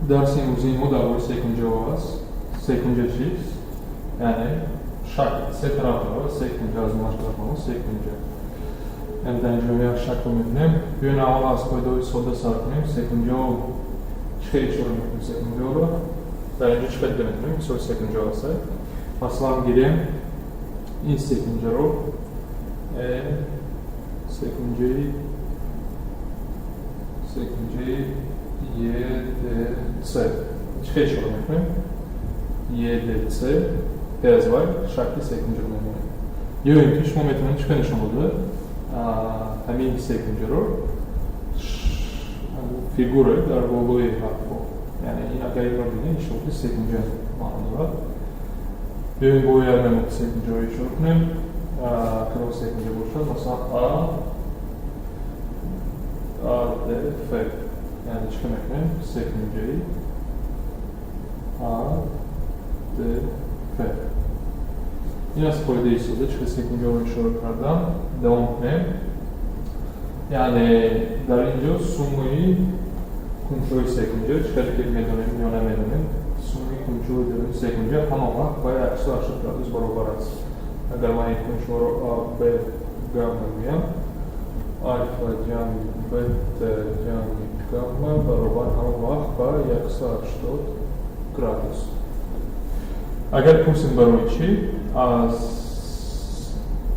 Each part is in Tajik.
Дарси имрӯзии мо дар бораи секунҷаҳо аст. Секунҷа чист? Яъне шакл се тараф дорад, се кунҷа, аз номаш тараф се кунҷа. Яъне дар инҷо як шакл мебинем. Биёем, аввал аз қоидаҳои сода сар кунем. Секунҷаҳо чӣ хел ишора мекунем секунҷаҳоро? Дар инҷо чӣ хел дида метавонем? Мисоли секунҷаҳо аст. Масалан, гирем ин секунҷаро, секунҷаи ЕДЦ. Чӣ хел ишора мекунем? ЕДЦ пеш аз вай шакли секунҷаро мемонем. Ё ин ки шумо метавонед чӣ хел нишон дода ҳамин секунҷаро? Фигура дар болои ҳарфҳо. Яъне ин агар инро бинем, ишораи секунҷа маъно дорад. Биёем, бо як намуди секунҷаро ишора кунем. Кадом секунҷа бошад? Масалан, А Д Ф. Яъне чӣ хел мекунем? Секунҷаи А Д Ф. Ин аз қоидаи сода, чӣ хел секунҷаро ишора кардам. Давом кунем. Яъне дар ин ҷо суммаи кунҷҳои секунҷа, чӣ хеле ки медонем ё намедонем, суммаи кунҷҳои даруни секунҷа ҳама вақт ба 180 градус баробар аст. Агар ман ин кунҷҳоро А, Б, гамма гӯям, альфа ҷамъи бета ҷамъи гамма баробар ҳама вақт ба 180 градус. Агар пурсем, барои чӣ? Аз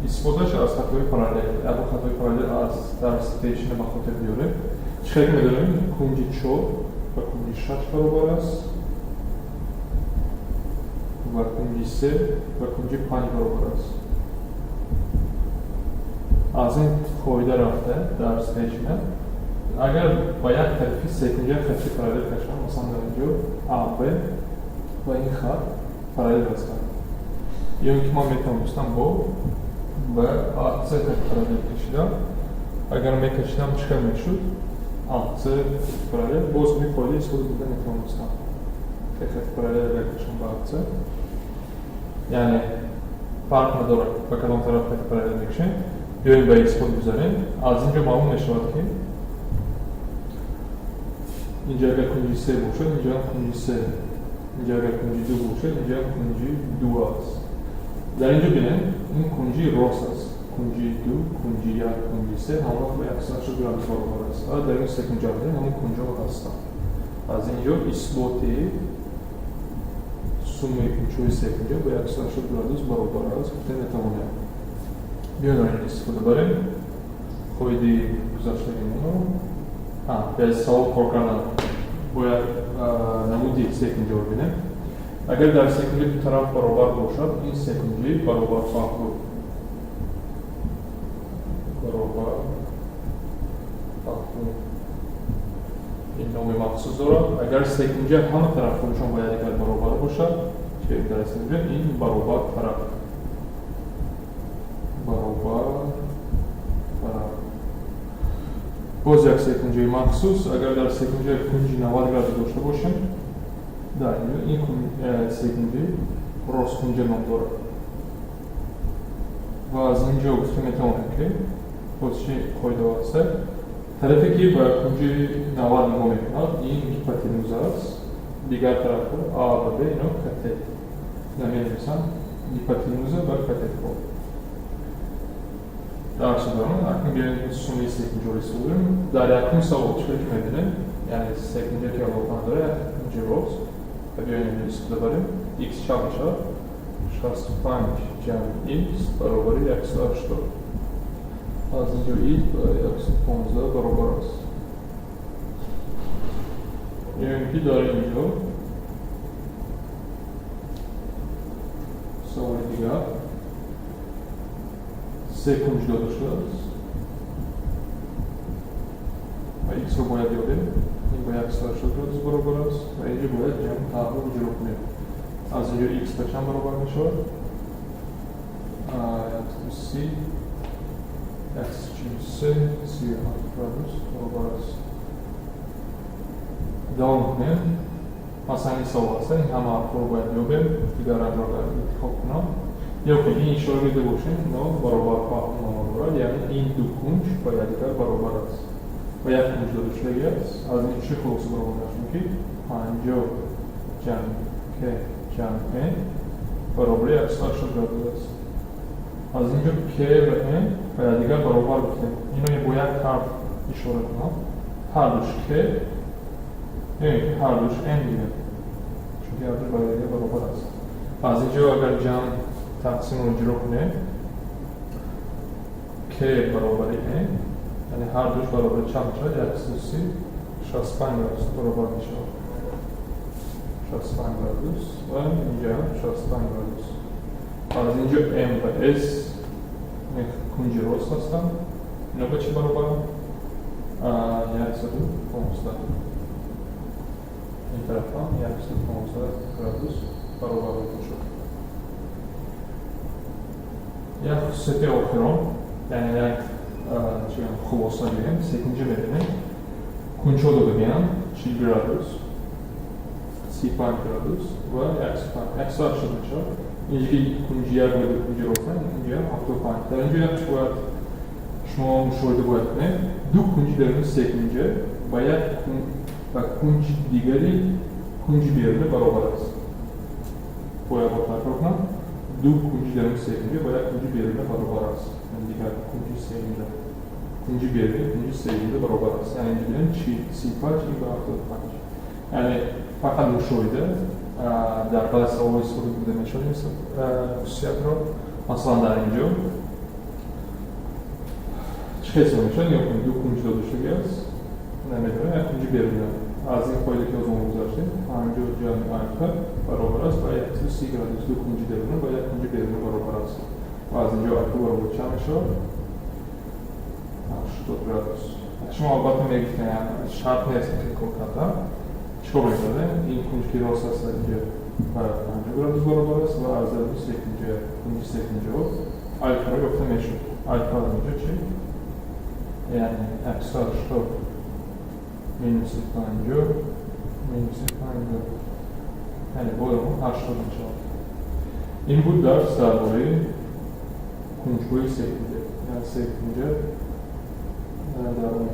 истифодааш аз хатҳои параллел. Ягон хатҳои параллел аз дарси пешина ба хотир биёрем. Чӣ хеле медонем, кунҷи чор ба кунҷи шаш баробар аст ва кунҷи се ба кунҷи панҷ баробар аст. Аз ин қоида рафта, дарс пешина, агар ба як тарафи секунҷа хати параллел кашам, масалан, дар инҷо АБ ва ин хат параллел ҳастанд, ё ин ки ман метавонистам бо ба АЦ хати параллел кашидам. Агар мекашидам, чӣ хел мешуд? АЦ параллел, боз ҳамин қоида истифода бурда метавонистам. Хати параллел агар кашам ба АЦ, яъне фарқ надорад, ба кадом тараф хати параллел мекашем. Биёем, ба исбот гузарем. Аз ин ҷо маълум мешавад, ки инҷа агар кунҷи се бошад, инҷа кунҷи се, инҷа агар кунҷи ду бошад, инҷа кунҷи ду аст. Дар инҷо бинем, ин кунҷи рост аст. Кунҷи ду, кунҷи як, кунҷи се ҳамвақт ба 180 градус баробар аст ва дар ин секунҷа бинем, ҳамон кунҷҳо ҳастанд. Аз ин ҷо исботи суммаи кунҷҳои секунҷа ба 180 градус баробар аст гуфта метавонем. Биёем, ин истифода барем қоидаи гузаштагимонро. Без савол кор кардан бояд намуди секунҷаро бинем. Агар дар секунҷа ду тараф баробар бошад, ин секунҷи баробар паҳлу, баробар паҳлу, ин номи махсус дорад. Агар секунҷа ҳама тарафҳояшон ба якдигар баробар бошад, че дар секунҷа, ин баробар тараф, баробар тараф. Боз як секунҷаи махсус: агар дар секунҷа кунҷи 90 градус дошта бошем, дар инҷо ин секунҷаи росткунҷа ном дорад. Ва аз ин ҷо гуфта метавонем, ки боз чӣ қоидаҳо ҳастад? Тарафе ки ба кунҷи 90 нигоҳ мекунад, ин гипотенуза аст. Дигар тарафҳо, а ва б, ино катет наменависам, гипотенуза ва катетҳо. Дарсо дорам. Акнун биёем, суммаи секунҷаро истифода барем. Дар якум савол чӣ ки мебинем? Яъне секунҷа ки алоқа надорад, як кунҷи рост. Ва биёем, истифода барем. Х чанд мешавад? 65 ҷамъи х баробари 180. Аз инҷо х ба 115 баробар аст. Ё ин ки дар инҷо саволи дигар: се кунҷ дода шудааст ва х-ро бояд ёбем. Ин ба 180 градус баробар аст ва инҷо бояд ҷамъи таҳро иҷро кунем. Аз инҷо х ба чанд баробар мешавад? 130, 143, 37 градус баробар аст. Давом кунем. Масалан, ин савол аст, ин ҳама ҳарфҳоро бояд ёбем. Дигар рангро агар интихоб кунам, ё ки ин ишора дида бошем, ино баробар паҳлу маъно дорад, яъне ин ду кунҷ ба якдигар баробар аст. ва як кунҷ дода шудагӣ аст. Аз ин чӣ хулоса бароварда, ки 50 ҷамъ К ҷамъ Н баробари 180 градус аст. Аз инҷо К ва Н ба якдигар баробар гуфтем. Ино бо як ҳарф ишора кунам, ҳардуш К ё ин ки ҳардуш Н гирем, чунки ҳардуш ба якдигар баробар аст. Аз инҷо агар ҷамъ тақсимро иҷро кунем, К баробари Н, яъне ҳардуш баробари чанд мешавад? 130, 65 градус баробар мешавад. 65 градус ва инҷа 65 градус. Аз инҷо М ва С кунҷи рост ҳастанд. Ино ба чӣ баробаранд? 115. Ин тараф ҳам 115 градус баробар мебошад. Як хусусияти охирон, яъне як хулоса гирем, секунҷа мебинем. Кунҷҳо додагиам 40 градус, 35 градус ва 180 мешавад. Инҷа ки кунҷи як ва ду кунҷи ростанд, инҷа 75. Дар инҷо як бояд шумо мушоҳида бояд кунед: ду кунҷи даруни секунҷа ба як ба кунҷи дигари кунҷи беруна баробар аст. Бояд бо такрор кунам: ду кунҷи даруни секунҷа ба як кунҷи беруна баробар аст, дигар кунҷи сеюмда, кунҷи беруни кунҷи сеюмда баробар аст. Яъне инҷа бинем, 35 ин ба 75. Яъне фақат мушоҳида, дар баъзе саволҳо истифода бурда мешавад ин хусусиятро. Масалан, дар инҷо чӣ хел ҳисоб мешавад? Нигоҳ кунед, ду кунҷ дода шудагӣ аст, намедонам, як кунҷи беруна. Аз ин қоида, ки озмон гузаштем, 50 ҷамъи алфа баробар аст ба 130 градус. Ду кунҷи даруна ба як кунҷи беруна баробар аст ва аз инҷо алфа баробар чанд мешавад? 80 градус. Шумо албатта мегуфтем, шарт нест ин кор кардан. Чикор мекардем? Ин кунҷ, ки рост аст, инҷа ба 50 градус баробар аст ва аз даруни секунҷа, кунҷи секунҷаҳо алфаро ёфта мешуд. Алфа аз инҷо чи? Яъне 180 минуси 50 минуси 50, яъне бояд 80 мешавад. Ин буд дарс дар бораи кунҷҳои секунҷа, яъне секунҷа дар он.